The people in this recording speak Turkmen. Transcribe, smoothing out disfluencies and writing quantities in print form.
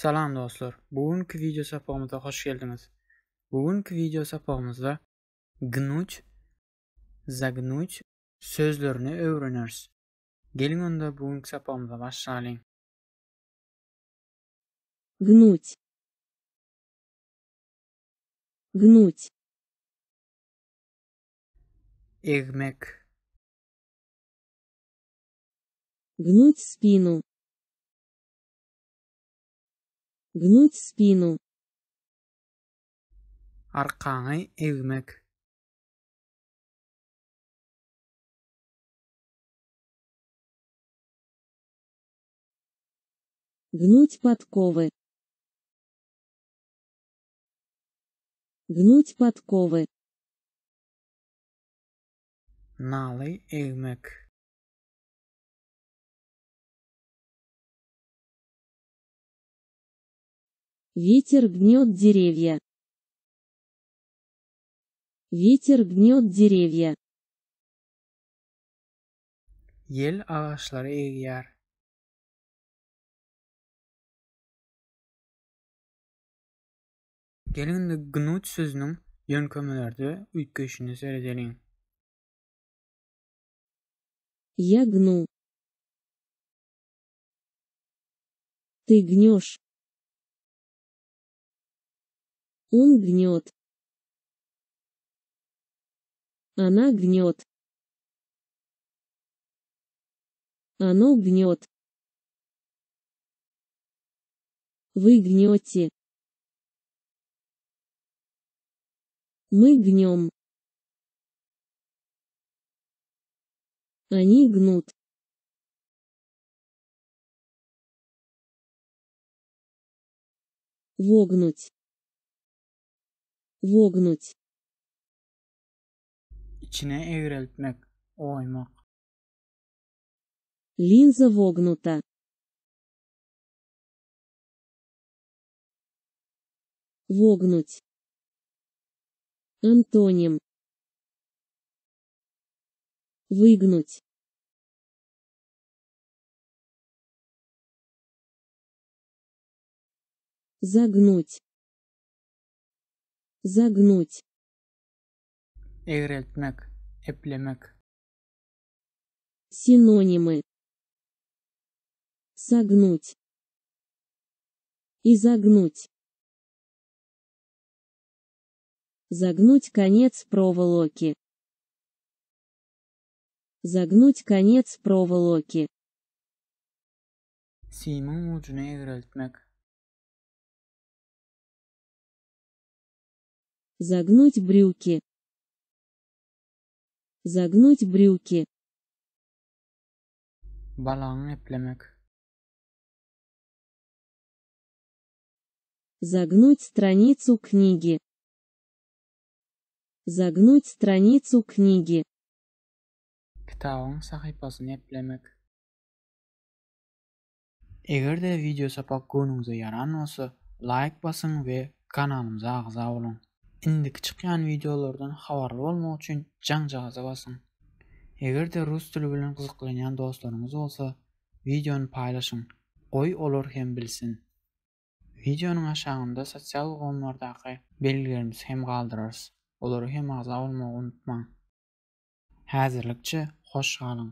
Salam dostlar! Bu günki wideo sapagymyza hoş geldiňiz. Bu günki wideo sapagymyzda gnuç, zagnuç sözlerini öwreneris. Geliň onda bu günki sapagymyza başlalyň. Гнуть. Гнуть. Egmek. Гнуть спину. Гнуть спину. Arkaňy egmek. Гнуть подковы. Гнуть подковы. Naly egmek. Ветер гнет деревья. Ветер гнет деревья. Ýel agaçlary egýär. Geliň indi gnuç sözüniň ýöňkemelerde üýtgeýşine seredeliň. Я гну. Ты гнешь. Он гнет. Она гнет. Оно гнет. Вы гнете. Мы гнем. Они гнут. Вогнуть. Вогнуть. Içine egreltmek, oýmak. Линза вогнута. Вогнуть. Антоним. Выгнуть. Загнуть. Загнуть. Egreltmek, eplemek. Синонимы. Согнуть. Изогнуть. Загнуть конец проволоки. Загнуть конец проволоки. Simiň ujuny egreltmek. Загнуть брюки. Загнуть брюки. Balagyňy eplemek. Загнуть страницу книги. Загнуть страницу книги. Kitabyň sahypasyny eplemek. Eger-de wideo sapak göwnüňize ýaran bolsa, laýk basyň we kanalymyza agza boluň. Indiki çykýan wideolardan habarly bolmak üçin jaňjagaza basyň. Eger-de rus dili bilen gyzyklanýan dostlaryňyz bolsa, wideony paýlaşyň, goý olar hem bilsin. Wideonyň aşagynda sosial ulgamlardaky belgilerimizi hem galdyrarys. Olara hem agza bolmagy unutmaň. Häzirlikçe hoş galyň!